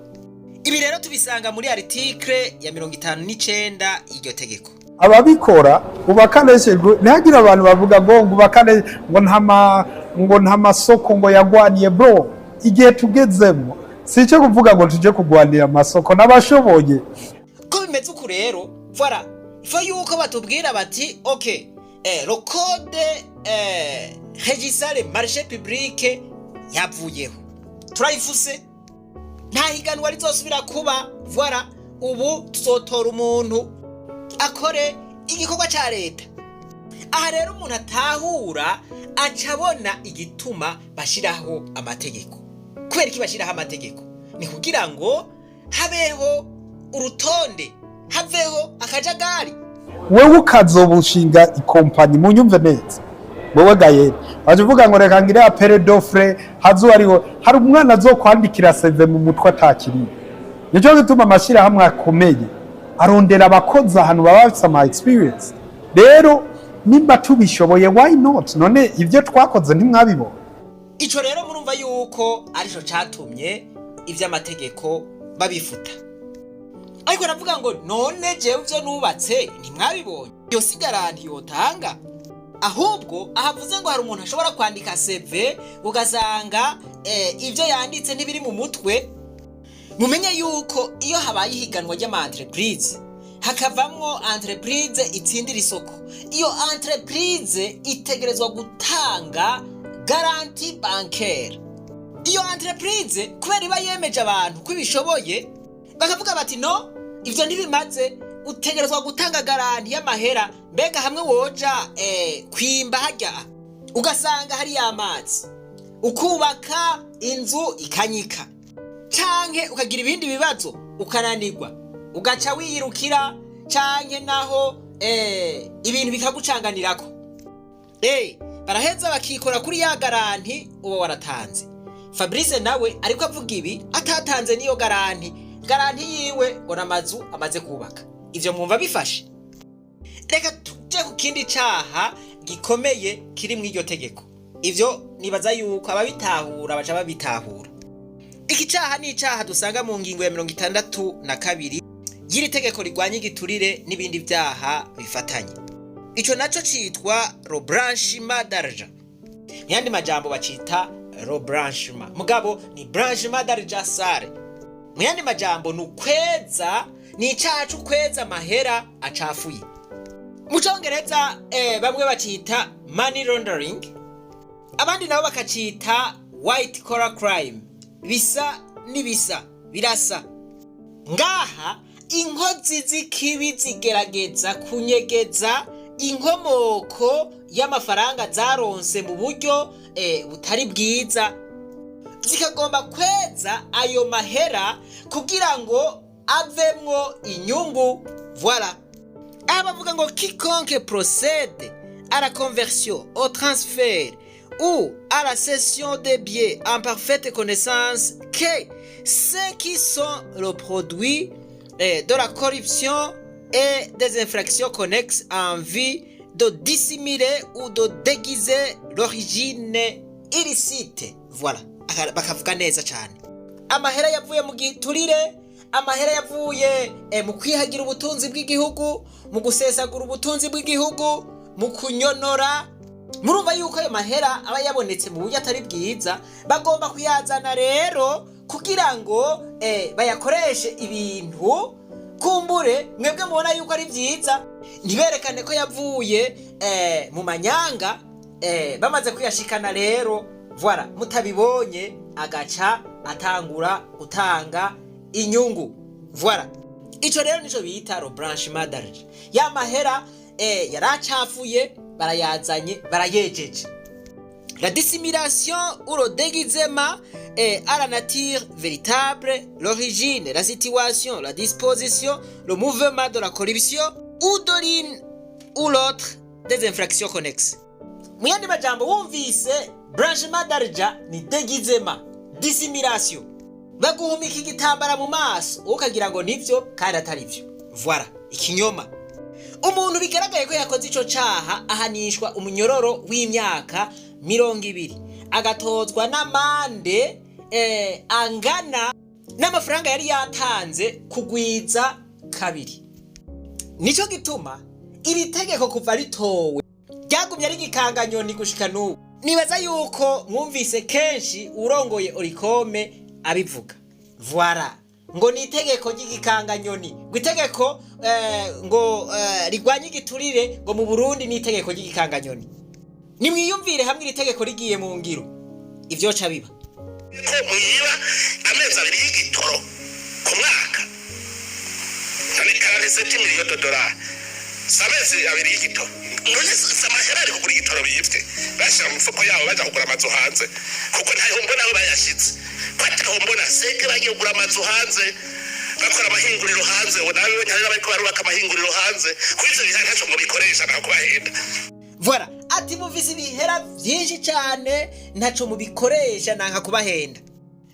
Ibi rero tubisanga muri article ya 59 y'iryo tegeko. Ababikora ubakaneshejwe, ntihagire abantu bavuga ngo ubakane, ngo nta masoko ngo yagwaniye. Bro, igihe tugezemo si icyo kuvuga ngo tuje kugwanira amasoko n'abashoboye. Ko bimeze uku rero, voilà, ifo yuko batubwira bati: "Ok, le code régissant les marchés publics yavuyeho, turayifuse, nta higanwa rizosubira kuba." Voilà, ubu tuzotora umuntu akore igikorwa ca leta. Aha rero umuntu atahura aca abona igituma bashiraho amategeko. Kubera iki bashiraho amategeko? Ni kugira ngo habeho urutonde, haveho akajagari. Wewe ukazobushinga ikompanyi, munyumve neza, wewe Gayeri waje uvuga ngo reka ngire appel d'offre, hazo ariho hari umwana azokwandikira CV mu mutwe atakiriye. Nico gituma amashirahamwe akomeye arondera abakozi ahantu baba bafise ama experience. Rero nimba tubishoboye, why not? None ibyo twakoze ntimwabibona? Ico rero murumva yuko arico catumye ivy'amategeko babifuta. Ariko aravuga ngo none jewe ivyo nubatse ntimwabibonye? Iyo si garantie yotanga. Ahubwo ahavuze ngo hari umuntu ashobora kwandika CV, ugasanga ivyo yanditse ntibiri mu mutwe. Mumenye yuko iyo habaye ihiganwa ry'ama entreprise, hakavamwo entreprise itsindira isoko, iyo entreprise itegerezwa gutanga garantie bancaire. Iyo entreprise, kubera iba yemeje abantu ko ibishoboye, bakavuga bati: "No, ivyo ntibimaze, utegerezwa gutanga garantie y'amahera." Mbega hamwe woja kwimba harya ugasanga hariyo amazi, ukubaka inzu ikanyika, canke ukagira ibindi bibazo ukananirwa, ugaca wiyirukira, canke naho ibintu bikagucanganirako, baraheza bakikora kuri ya garantie uba waratanze. Fabrice nawe ariko avuga ibi atatanze niyo garantie. Garantie yiwe ngo n'amazu amaze kubaka. Ivyo mwumva bifashe? Reka tuje ku kindi caha gikomeye kiri mu iryo tegeko. Ivyo nibaza yuko ababitahura baca babitahura. Iki caha ni icaha dusanga mu ngingo ya 62 y'iri tegeko rigwanya igiturire n'ibindi vyaha bifatanye. Ico naco citwa le blanchiment d'argent. Mu yandi majambo bacita le blanchiment, mugabo ni blanchiment d'argent sale. Mu yandi majambo ni ukweza, ni icaha c'ukweza amahera acafuye. Mu congereza bamwe bacita money laundering, abandi nabo bakacita white collar crime. Bisa n'ibisa, birasa. Ngaha inkozi z'ikibi zigerageza kunyegeza inkomoko y'amafaranga zaronse mu buryo butari bwiza, zikagomba kweza ayo mahera kugira ngo avemwo inyungu. Voilà. Aha bavuga ngo: "Quiconque procède à la conversion, au transfert ou à la cession des biens en parfaite connaissance que ceux qui sont le produit de la corruption et des infractions connexes en vue de dissimuler ou de déguiser l'origine illicite." Voilà. Bakavuga neza cyane amahera yavuye mu giturire, amahera yavuye mu kwihagira ubutunzi bw'igihugu, mu gusesagura ubutunzi bw'igihugu, mu kunyonora. Murumva yuko ayo mahera aba yabonetse mu buryo atari bwiza. Bagomba kuyazana rero kugira ngo bayakoreshe ibintu kumbure mwebwe mubona yuko ari byiza, ntiberekane ko yavuye mu manyanga. Bamaze kuyashikana rero, voilà, mutabibonye agaca atangura gutanga inyungu. Voilà. Ico rero nico bita le blanchiment d'argent. Ya mahera yaracafuye, barayazanye, barayejeje. La dissimulation ou le déguisement à la nature véritable, l'origine, la situation, la disposition, le mouvement de la corruption ou de l'une ou l'autre des infractions connexes. Mu yandi majambo, wumvise blanchiment d'argent ni déguisement, dissimulation. Baguhumika igitambara mu maso, wowe ukagira ngo nivyo kandi atari vyo. Voilà, ikinyoma. Umuntu bigaragaye ko yakoze ico caha ahanishwa umunyororo w'imyaka 20, agatozwa n'amande angana n'amafaranga yari yatanze kugwiza kabiri. Nico gituma iri tegeko kuva ritowe ryagumye ari igikanganyoni gushika n'ubu. Nibaza yuko mwumvise kenshi urongoye Olucome abivuga. Voilà, ngo ni itegeko ry'igikanganyoni, ngo itegeko ngo rigwanya igiturire ngo mu Burundi ni itegeko ry'igikanganyoni. Nimwiyumvire hamwe iri tegeko rigiye mu ngiro ivyoca biba. Ko mwiba amezi 2 y'igitoro ku mwaka, none 47 millions de dollars si amezi 2 y'igitoro? None si amahera ari kugura igitoro bivye bashyira mu mifuko yabo, baja kugura amazu hanze? Kuko ntaho mbona aho bayashize, ko ataho mbona seke bagiye kugura amazu hanze, bakora amahinguriro hanze. Ubu nawe hari n'abariko barubaka amahinguriro hanze. Kuri ivyo bihera ntaco ngo bikoresha, ntaho kubahenda. Voilà, ati muvise ibihera vyinshi cane, ntaco mubikoresha, nanka kubahenda.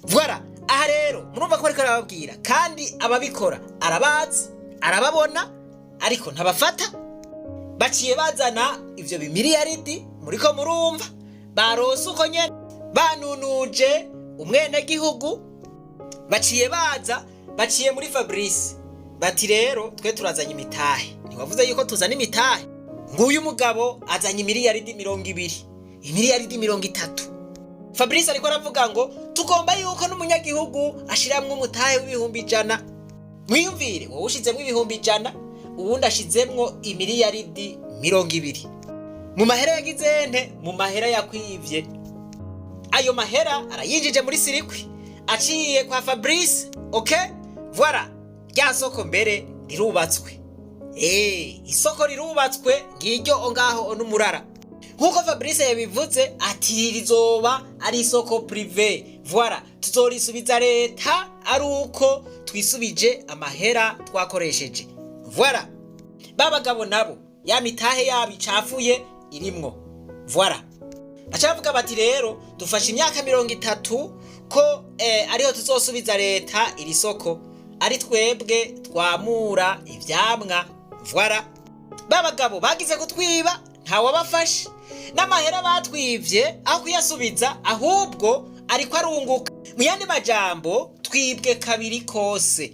Voilà. Aha rero murumva ko ariko arababwira, kandi ababikora arabazi, arababona, ariko ntabafata. Baciye bazana ivyo bimiliyaridi, muriko murumva barose uko nyene banunuje umwenegihugu. Baciye baza, baciye muri Fabrice, bati: "Rero twe turazanye imitahe. Ntiwavuze yuko tuzana imitahe? Nguyu mugabo azanye imiliyaridi 20, imiliyaridi 30." Fabrice ariko aravuga ngo tugomba yuko n'umunyagihugu ashiramwo umutahe w'100,000. Mwiyumvire, wowe ushizemwo 100,000, uwundi ashizemwo imiliyaridi 20 mu mahera yagize nte? Mu mahera yakwivye. Ayo mahera arayinjije muri circuit aciye kwa Fabrice. OK, voilà, rya soko mbere rirubatswe. Isoko rirubatswe, ngiryo ngaho n'umurara. Nk'uko Fabrice yabivuze ati rizoba ari isoko privé. Voilà, tuzorisubiza leta ari uko twisubije amahera twakoresheje. Voilà, ba bagabo nabo ya mitahe yabo icafuye irimwo. Voilà, bacavuga bati: "Rero dufashe imyaka 30 ko ariho tuzosubiza leta iri soko, ari twebwe twamura ivyamwa." Voilà, ba bagabo bagize kutwiba, ntawabafashe, n'amahera batwivye aho kuyasubiza ahubwo ariko arunguka. Mu yandi majambo, twibwe kabiri kose.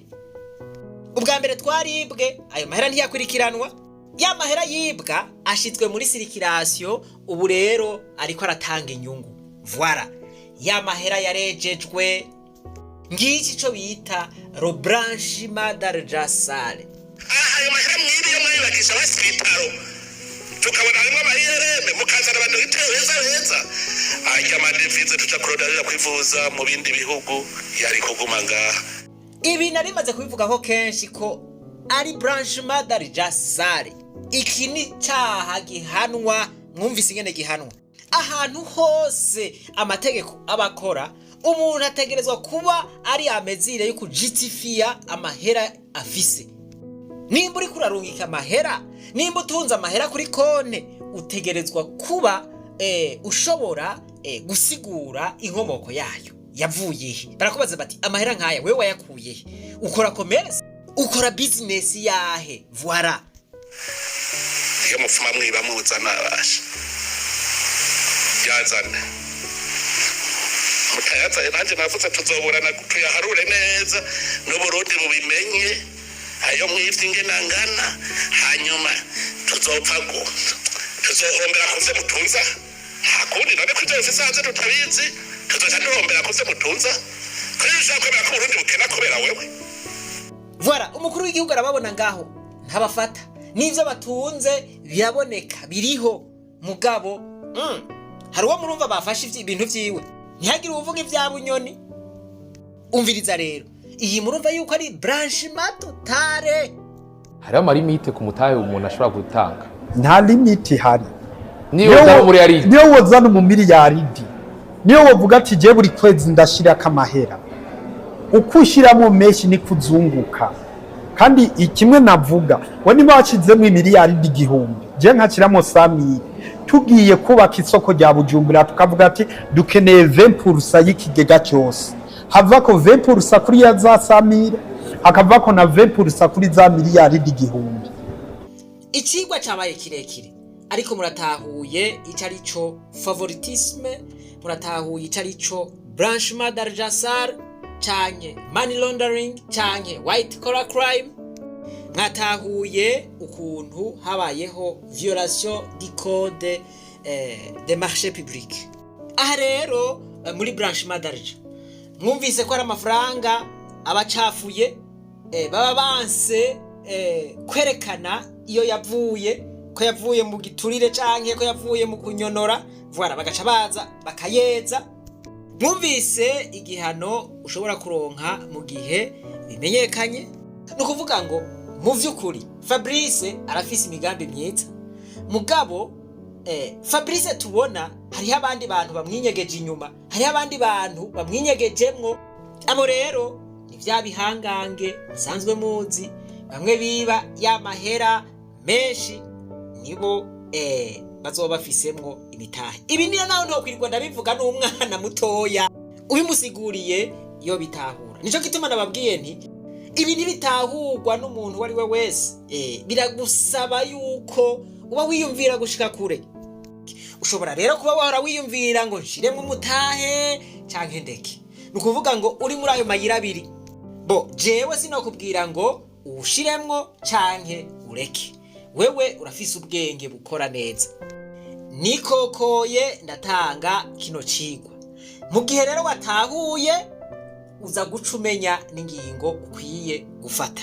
Ubwa mbere twaribwe, ayo mahera ntiyakurikiranwa. Ya mahera yibwa ashizwe muri circulation, ubu rero ariko aratanga inyungu. Voilà, ya mahera yarejejwe. Ngiki ico bita le blanchiment d'argent sale. Aha ayo mahera mwibi yo mwayubakisha basi ibitaro, tukabona harimo ama IRM, mukazana abadogiteri beza beza. Arya amadevize tuja kurodarira kwivuza mu bindi bihugu yari kuguma ngaha. Ibi nari maze kubivugaho kenshi ko ari blanchiment d'argent sale. Iki ni cyaha gihanwa. Mwumvise ingene gihanwa. Ahantu hose amategeko aba akora, umuntu ategerezwa kuba ari à mesure yo kujutifiya amahera afise. Nimba uriko urarungika amahera, nimba utunze amahera kuri konte, utegerezwa kuba ushobora gusigura inkomoko yayo, yavuye he. Barakubaza bati: "Amahera nk'aya wewe wayakuye he? Ukora commerce? Ukora business yahe?" Voilà. Iyo mupfuma mwiba muzana, abasha yazane, mutayazanye nanjye navuze tuzoburana tuyaharure neza n'Uburundi bubimenye ayo mwivye ingene angana. Hanyuma tuzopfa gu tuzohombera kuvyo mutunza. Nta kundi, none ko ivyo bifise hanze tutabizi, tuzoca duhombera kuvyo mutunza. Ko iyo ushaka kwemera ko Uburundi bukena kubera wewe. Voilà, umukuru w'igihugu arababona ngaho, ntabafata. N'ivyo batunze biraboneka, biriho. Mugabo hari uwo murumva bafashe ibintu vyiwe? Ntihagire uwuvuga ibya Bunyoni. Umviriza rero, iyi murumva yuko ari blanchiment totale. Hariho ama limites ku mutahe umuntu ashobora gutanga? Nta limite ihari. Niyo wozana muri yaridi? Niyo wozana mu miliyaridi, niyo wovuga ati je buri kwezi ndashirako amahera, uko ushyiramo menshi niko uzunguka. Kandi ikimwe navuga, we niba washyizemo imiliyaridi 1000, je nkashyiramo 100 000, tugiye kubaka isoko rya Bujumbura, tukavuga ati dukeneye 20% y'ikigega cyose, havako 20% kuri ya za 100 000, hakavako na 20% kuri za miliyaridi 1000. Icigwa cabaye kirekire, ariko muratahuye ico ari co favoritisme, muratahuye ico ari co blanchiment d'argent sale canke money laundering canke white collar crime. Mwatahuye ukuntu habayeho violation du code de marché public. Aha rero muri blanchiment d'argent mwumvise ko ari amafaranga abacafuye, baba banse kwerekana iyo yavuye, ko yavuye mu giturire canke ko yavuye mu kunyonora. Voilà, bagaca baza bakayeza. Mwumvise igihano ushobora kuronka mu gihe bimenyekanye. Ni ukuvuga ngo mu vy'ukuri Fabrice arafise imigambi myiza, mugabo Fabrice tubona hariho abandi bantu bamwinyegeje inyuma, hariho abandi bantu bamwinyegejemwo. Abo rero ni vya bihangange musanzwe muzi, bamwe biba ya mahera menshi, nibo bazoba bafisemwo imitahe. Ibi niyo naho ntokwirirwa ndabivuga, n'umwana mutoya ubimusiguriye. yo bitahura. Nico gituma nababwiye nti ibi ntibitahurwa n'umuntu uwo ari we wese. Biragusaba yuko uba wiyumvira gushika kure. Ushobora rero kuba wahora wiyumvira ngo nshiremo umutahe canke ndeke. Ni ukuvuga ngo uri muri ayo mayira abiri. Bo jewe sinokubwira ngo uwushiremwo canke ureke, wewe urafise ubwenge bukora neza. Nikokoye ndatanga kino cigwa. Mu gihe rero watahuye, uza guca umenya n'ingingo ukwiye gufata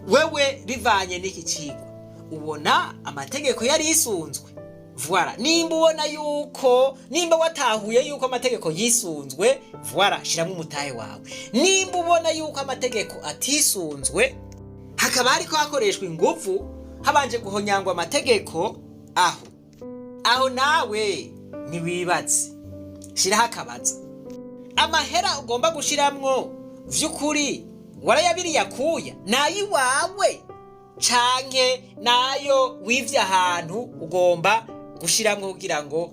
wewe bivanye n'iki cigwa. Ubona amategeko yari yisunzwe? Voilà, nimba ubona yuko, nimba watahuye yuko amategeko yisunzwe, voilà, shiramo umutahe wawe. Nimba ubona yuko amategeko atisunzwe, hakaba hariko hakoreshwa inguvu habanje guhonyangwa amategeko, aho nawe ntiwibaze, shiraho akabaza. Amahera ugomba gushiramwo vy'ukuri warayabiriye akuya nayiwawe, canke nayo wivye ahantu ugomba gushiramwo kugira ngo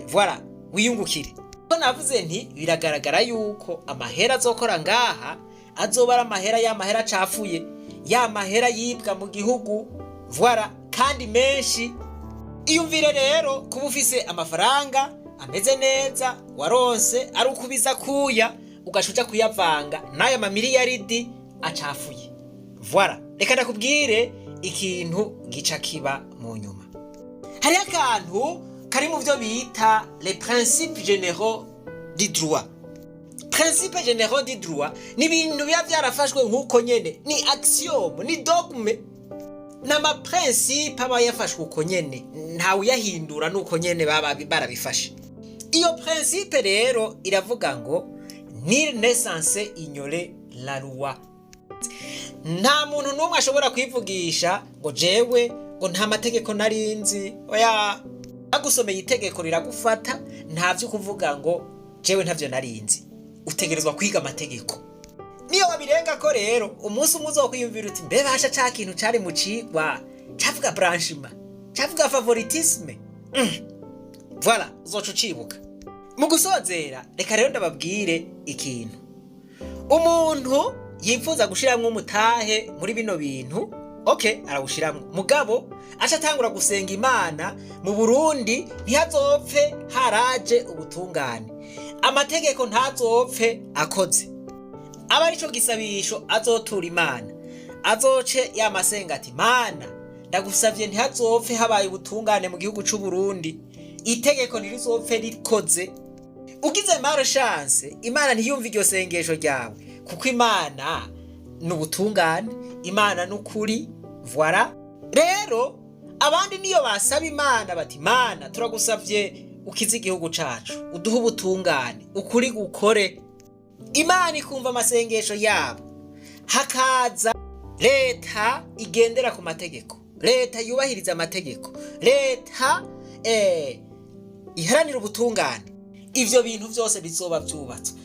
voilà, wiyungukire? Ko navuze nti biragaragara yuko amahera azokora ngaha azoba ari amahera, ya mahera acafuye, ya mahera yibwa mu gihugu, voilà, kandi menshi. Iyumvire rero kuba ufise amafaranga ameze neza waronse ari ukubiza kuya, ugaca uja kuyavanga n'aya mamiliyaridi acafuye. Voilà, reka ndakubwire ikintu gica kiba mu nyuma. Hariho akantu kari mu byo bita les principes généraux du droit. Principes généraux du droit ni ibintu biba byarafashwe nk'uko nyene, ni axiome, ni dogme, n'ama principes aba yafashwe uko nyene, ntawe uyahindura, nuko nyene baba barabifashe. Iyo principe rero iravuga ngo nul n'est censé ignorer la loi. Nta muntu n'umwe ashobora kwivugisha ngo jewe ngo nta mategeko narinzi. Oya, bagusomeye itegeko riragufata. Nta vyo kuvuga ngo jewe ntavyo narinzi. Utegerezwa kwiga amategeko. Niyo wabirenga ko rero, umunsi umwe uzokwiyumvira uti: mbe basha, ca kintu cari mu cigwa cavuga blanchiment, cavuga favoritisme. Voilà, uzoca ucibuka. Mu gusozera, reka rero ndababwire ikintu. Umuntu yifuza gushiramwo umutahe muri bino bintu, ok, arawushiramwo, mugabo aca atangura gusenga Imana mu Burundi ntihazopfe haraje ubutungane, amategeko ntazopfe akoze. Aba arico gisabisho azotura Imana, azoce yamasenga ati: Mana, ndagusavye ntihazopfe habaye ubutungane mu gihugu c'u Burundi, itegeko ntirizopfe rikoze. Ugize malchance, Imana ntiyumve iryo sengesho ryawe, kuko Imana ni ubutungane, Imana ni ukuri. Voilà, rero abandi niyo basaba Imana bati: Mana, turagusavye ukize igihugu cacu, uduhe ubutungane, ukuri gukore, Imana ikumva amasengesho yabo, hakaza leta igendera ku mategeko, leta yubahiriza amategeko, leta iharanira ubutungane. Ivyo bintu vyose bizoba vyubatswe,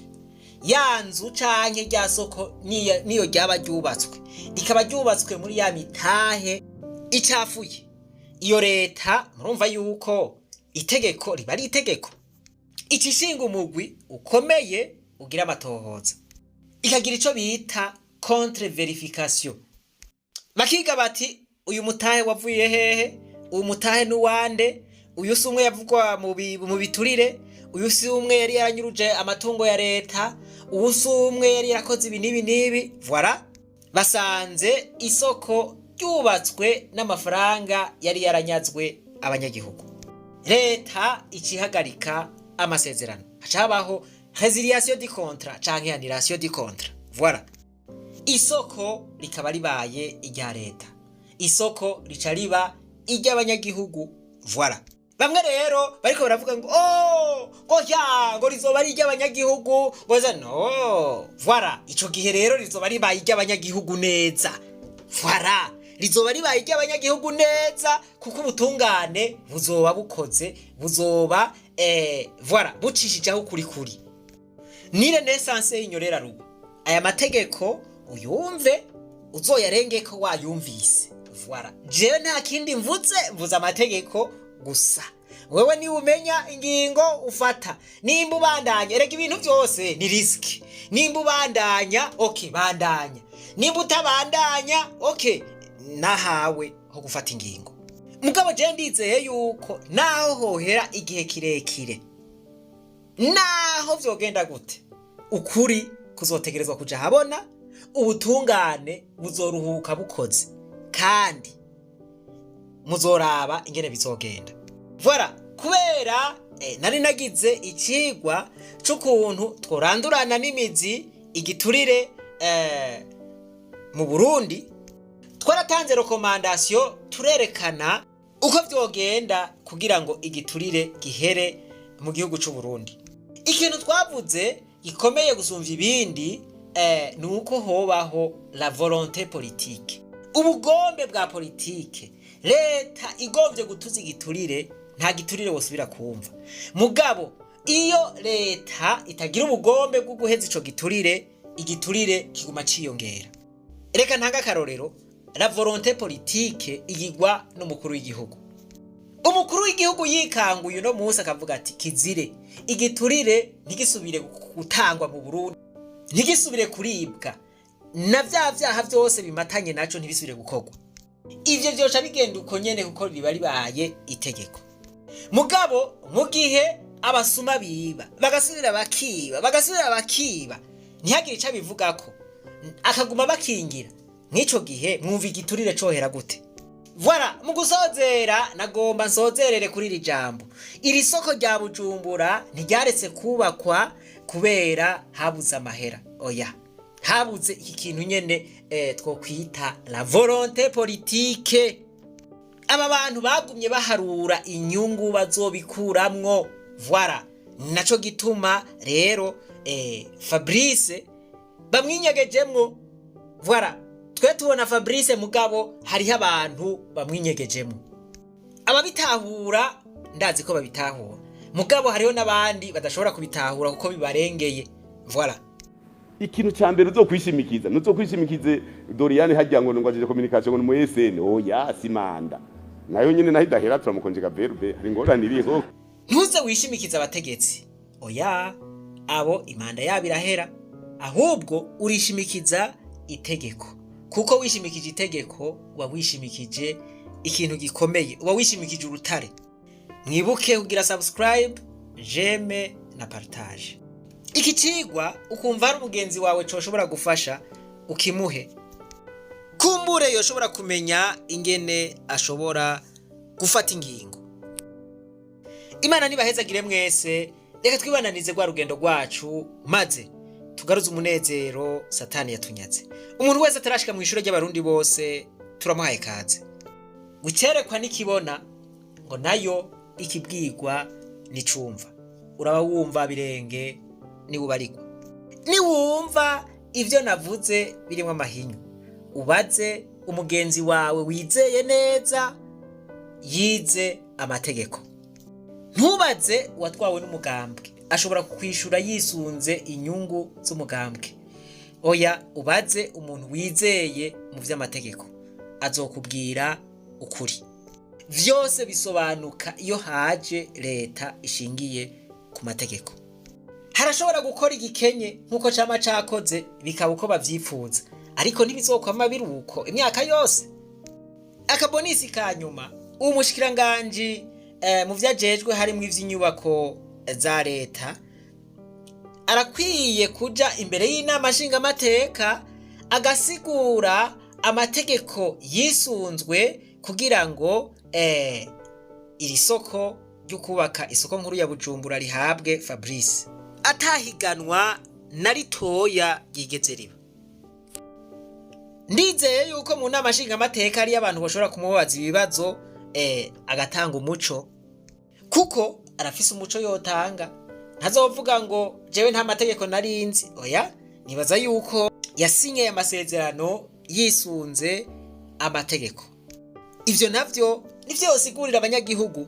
ya nzu canke rya soko niyo ryaba ryubatswe, rikaba ryubatswe muri ya mitahe icafuye, iyo leta murumva yuko itegeko riba ari itegeko. Icishinga umugwi ukomeye ugira amatohoza, ikagira ico bita contre vérification. Bakiga bati: uyu mutahe wavuye hehe? Uyu mutahe n'uwande? Uyu si umwe yavugwa mu biturire? Uyu si umwe yari yaranyuruje amatungo ya leta? Uyu si umwe yari yarakoze ibi n'ibi n'ibi? Voilà, basanze isoko ryubatswe n'amafaranga yari yaranyazwe abanyagihugu. Leta icihagarika amasezerano, haca habaho résiliation du contrat canke annulation du contrat. Voilà, isoko rikaba ribaye irya leta, isoko rica riba iry'abanyagihugu. Voilà, bamwe rero bariko baravuga ngo oh, ngo ya ngo rizoba ari iry'abanyagihugu, ngo za no. Voilà, ico gihe rero rizoba ribaye iry'abanyagihugu neza. Voilà, rizoba ribaye iry'abanyagihugu neza, kuko ubutungane buzoba bukoze, buzoba voilà, bucishijeho ukuri kuri. Nul n'est censé ignorer la loi. Aya mategeko uyumve, uzoyarengeko wayumvise. Voilà, jewe nta kindi mvuze, mvuze amategeko gusa. Wewe niwe umenya ingingo ufata. Nimba ubandanya, erega ibintu byose ni risque. Nimba ubandanya, okay, bandanya. Nimba utabandanya, okay, nahawe ho gufata ingingo. Mugabo je ndizeye yuko naho hohera igihe kirekire, naho vyogenda gute, ukuri kuzotegerezwa kuja habona, ubutungane buzoruhuka bukoze, kandi muzoraba ingene bizogenda. Voilà, kubera nari nagize icigwa c'ukuntu tworandurana n'imizi igiturire mu Burundi, twaratanze recommandation, turerekana uko vyogenda kugira ngo igiturire gihere mu gihugu c'u Burundi. Ikintu twavuze gikomeye gusumvya ibindi ni uko hobaho la volonté politique, ubugombe bwa politike. Leta igombye gutuza igiturire, nta giturire wosubira kumva. Mugabo iyo leta itagira ubugombe bwo guheza ico giturire, igiturire kiguma ciyongera. Reka ntanga akarorero. La volonté politique igigwa n'umukuru w'igihugu. Umukuru w'igihugu yikanguye uno munsi akavuga ati: "Kizire, igiturire ntigisubire gutangwa mu Burundi, ntigisubire kuribwa, na vya vyaha vyose bimatanye naco ntibisubire gukorwa", ivyo vyoca bigenda uko nyene, kuko riba ribaye itegeko. Mugabo mu gihe abasuma biba, bagasubira bakiba, bagasubira bakiba, ntihagire ico abivugako, akaguma bakingira, nk'ico gihe mwumva igiturire cohera gute? Voilà, mu gusozera nagomba nsozerere kuri iri jambo: iri soko rya Bujumbura ntiryaretse kubakwa kubera habuze amahera, oya, habuze iki kintu nyene twokwita la volonté politique. Aba bantu bagumye baharura inyungu bazobikuramwo. Voilà, naco gituma rero Fabrice bamwinyegejemwo. Voilà, twe tubona Fabrice, mugabo hariho abantu bamwinyegejemwo. Ababitahura ndazi ko babitahura, mugabo hariho n'abandi badashobora kubitahura kuko bibarengeye. Voilà. Ikintu ca mbere uzokwishimikiza, nuzokwishimikize Doriane hajya ngo ajeje communication, ngo ni mu SN. Oya, si manda nayo nyene naho idahera turamukonjega verbe, hari ingorane iriho. Ntuze wishimikize abategetsi, oya, abo imanda yabo irahera. Ahubwo urishimikiza itegeko, kuko wishimikije itegeko uba wishimikije ikintu gikomeye, uba wishimikije urutare. Mwibuke kugira subscribe, j'aime na partage. Iki cigwa ukumva hari umugenzi wawe coshobora gufasha, ukimuhe, kumbure yoshobora kumenya ingene ashobora gufata ingingo. Imana nibahezagire mwese. Reka twibananize rwa rugendo rwacu, maze tugaruze umunezero Satani yatunyaze. Umuntu wese atarashika mu ishuri ry'Abarundi bose, turamuhaye kaze. Gucerekwa n'ikibona ngo nayo ikibwirwa nicumva. Uraba wumva birenge niwubarigwa. Niwumva ivyo navuze birimwo amahinyu, ubaze umugenzi wawe wizeye neza yize amategeko. Ntubaze uwatwawe n'umugambwe, ashobora kukwishura yisunze inyungu z'umugambwe. Oya, ubaze umuntu wizeye mu vy'amategeko, azokubwira ukuri. Vyose bisobanuka iyo haje leta ishingiye ku mategeko. Harashobora gukora igikenye nk'uko cama cakoze, bikaba uko bavyipfuza, ariko ntibizokwama biri uko imyaka yose. Akabonisi ka nyuma: uwo mushikiranganji mu vyajejwe harimwo ivy'inyubako za leta arakwiye kuja imbere y'inama nshingamateka agasigura amategeko yisunzwe kugira ngo iri soko ryo kubaka isoko nkuru ya Bujumbura rihabwe Fabrice, atahiganwa na ritoya ryigeze riba. Ndizeye yuko mu nama nshingamateka hariyo abantu bashobora kumubaza ibibazo, agatanga umuco, kuko arafise umuco yotanga. Ntazovuga ngo jewe nta mategeko narinzi, oya. Nibaza yuko yasinye aya masezerano yisunze amategeko. Ivyo navyo nivyo yosigurira abanyagihugu.